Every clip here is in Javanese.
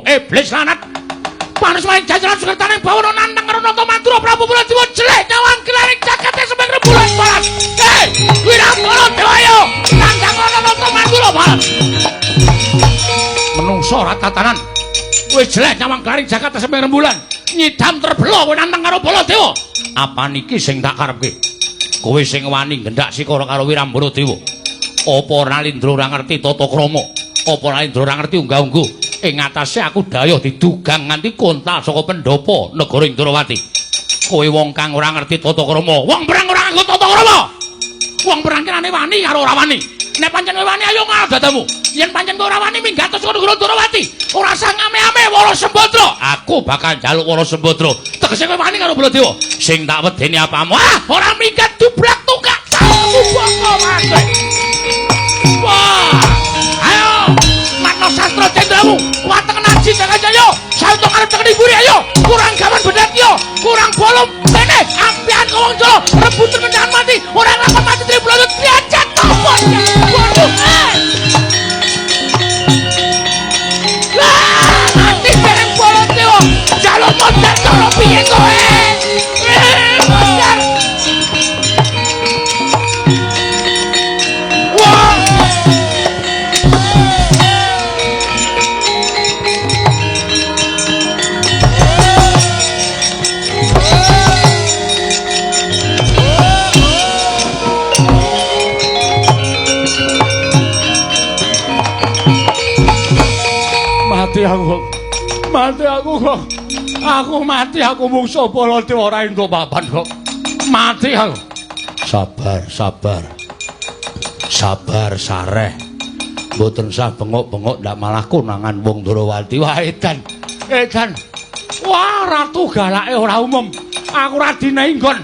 Iblis lanat. Panas main jajaran sukertaning bawana nantang karo Nata Mandura Prabu Baladewa jelek nyawang gelaring jagate semeng rembulan balas. Hei, Wirabala Dewa ayo nantang karo Nata Mandura balas. Menungso ora tatanan. Kowe jelek nyawang gelaring jagate semeng rembulan. Nyidam terbelo kowe nantang karo Baladewa. Apa niki sing tak karepke? Kowe sing wani nggendak sikara karo Wirambara Dewa. Apa Nalindra ora ngerti tata krama? Apa Nalindra ora ngerti unggah-ungguh? Ing atase aku dayuh didugang nganti kontal saka pendhapa negara Indrawati. Kowe wong kang ora ngerti tata krama, wong perang ora nganggo tata krama. Wong perang kirane wani karo ora wani. Nek pancen kowe wani ayo ngal dadamu. Yen pancen kowe ora wani minggat saka negara Indrawati. Ora usah ngame-ame Wara Sembadra. Aku bakal njaluk Wara Sembadra. Tegese kowe wani karo Baladewa. Sing tak wedeni apamu? Ah, ora minggat dubrak tungkak. Aku boko mate. Wah. Ayo. Matno sastra cendramu, wateng naji Jaya, sauntung arep tekeni mburi ayo, kurang gawan bedat yo, kurang bolong kene, ampian wong Jawa, rebutan menjangan mati, ora lakon mati tribulon diajak topo. Waduh. Lah, mati bareng Baladewa, jaluk modar cara piye kowe? Modar. Wah. Mati aku. Mati aku kok. Aku mati aku mungsuh Baladewa ora entuk papan kok. Mati aku. Sabar, sabar. Sabar sareh. Mboten sah bengok-bengok ndak malah konangan wong Ndrawati. Wah edan. Edan. Wah ratu galake ora umum. Aku ora dinehi nggon.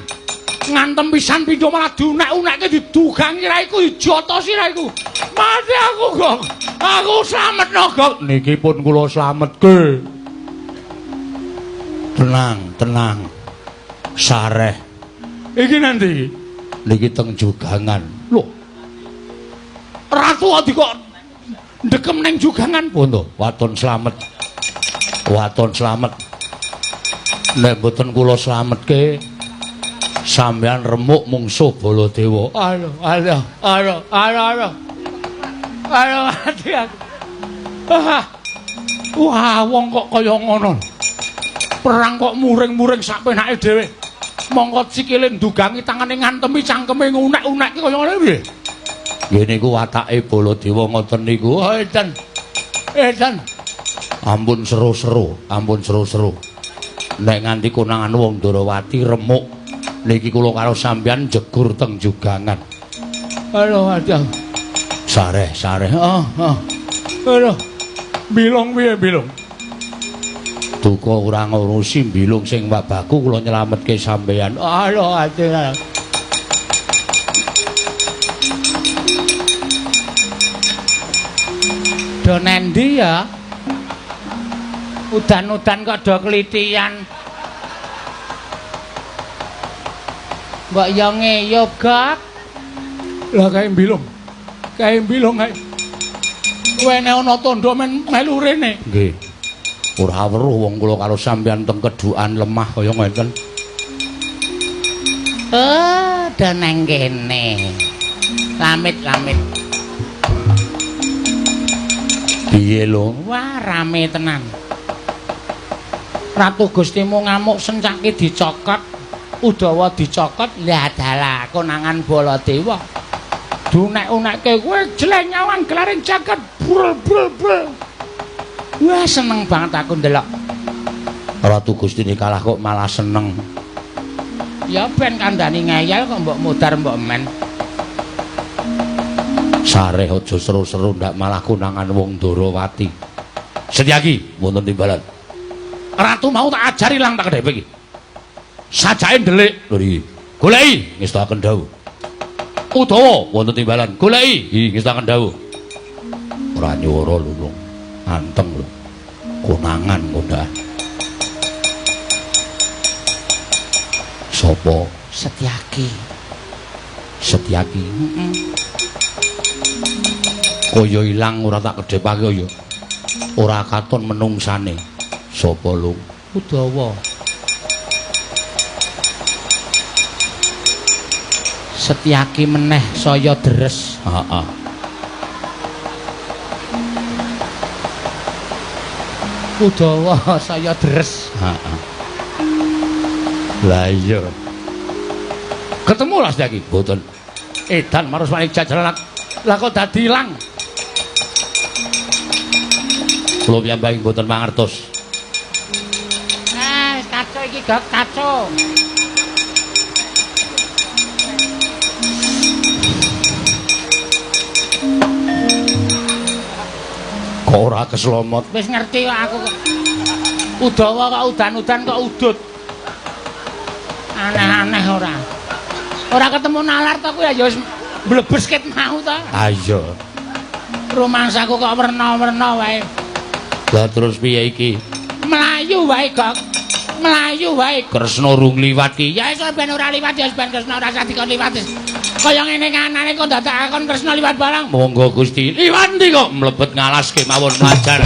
Ngantem pisan pindho malah diunek-unekke didugangi raiku dijotosi raiku. Mati aku kok. Aku slametno kok. Niki pun kula slametke. Tenang, tenang. Sareh. Iki nanti iki. Niki teng jugangan. Lho. Ratu kok ndekem ning jugangan pun to. Waton slamet. Waton slamet. Nek mboten kula slametke sampeyan remuk mungsuh Baladewa. Aduh, aduh, aduh, aduh, aduh. Aduh, mati aku. Ah. Wah, wong kok kaya ngono. Perang kok muring-muring sak penake dhewe. Mongko sikile ndugangi tangane ngantemi cangkeme ngunek-unekke kaya ngene piye? Nggih niku watake Baladewa ngoten niku. Oh, edan. Edan. Ampun seru-seru, ampun seru-seru. Nek nganti konangan wong Ndrawati remuk niki kula karo sampeyan jegur teng jugangan. Aduh, aduh. Sareh, sareh. Oh, oh. Aduh. Bilung piye, bilung? Duka ora ngurusi bilung sing babaku kula nyelametke sampeyan. Aduh, aduh. Do nendi ya? Udan-udan kok do klitian. Mbok yo ngeyop, Gok. Lah kae bilung. Kae bilung kae. Kowe nek ana tandha men melu rene. Nggih. Ora weruh wong kula karo sampeyan teng kedhukan lemah kaya ngeten. Oh, do nang kene. Lamit-lamit. Piye lho? Wah, rame tenan. Ratu Gustimu ngamuk sencake dicokot, Udawa dicokot, lah dalah konangan Baladewa. Dunek-unekke kowe jelek nyawang gelaring jagat brul brul brul. Wah, seneng banget aku ndelok. Ratu Gustine kalah kok malah seneng. Ya ben kandhani ngeyel kok mbok mudar mbok men. Sareh aja seru-seru ndak malah konangan wong Ndrawati. Setyaki wonten timbalan. Ratu mau tak ajari lang tak kedhepe iki. Sajake ndelik lho iki. Goleki ngestakaken dawuh. Udawa wonten timbalan. Goleki iki ngestakaken dawuh. Ora nyuwara lho. Anteng lho. Konangan kok ndak. Sopo? Setyaki. Setyaki. Heeh. Kaya ilang ora tak kedhepake ya. Ora katon menungsane. Sapa lung? Udawa. Setyaki meneh saya deres. Heeh. Udawa saya deres. Heeh. Lah iya. Ketemu lah Setyaki? Mboten. Edan marus manik jajalan. Lah kok dadi ilang? Kula piyambak mboten mangertos. Nah, wis kacau iki, Gok, kacau. Kok ora keslomot? Wis ngerti kok aku kok. Udawa kok udan-udan kok udut. Aneh-aneh ora. Ora ketemu nalar to kuwi ya wis mblebes ket mau to. Ah iya. Rumangsaku kok werna-werna wae. Lah terus piye iki? Mlayu wae, Gok. Mlayu wae. Kresna rung liwat ki. Ya wis ben ora liwat ya ben Kresna ora usah dikon liwat. Kaya ngene kanane kok dadak kon Kresna liwat barang. Monggo Gusti. Liwat ndi kok mlebet ngalas kemawon majar.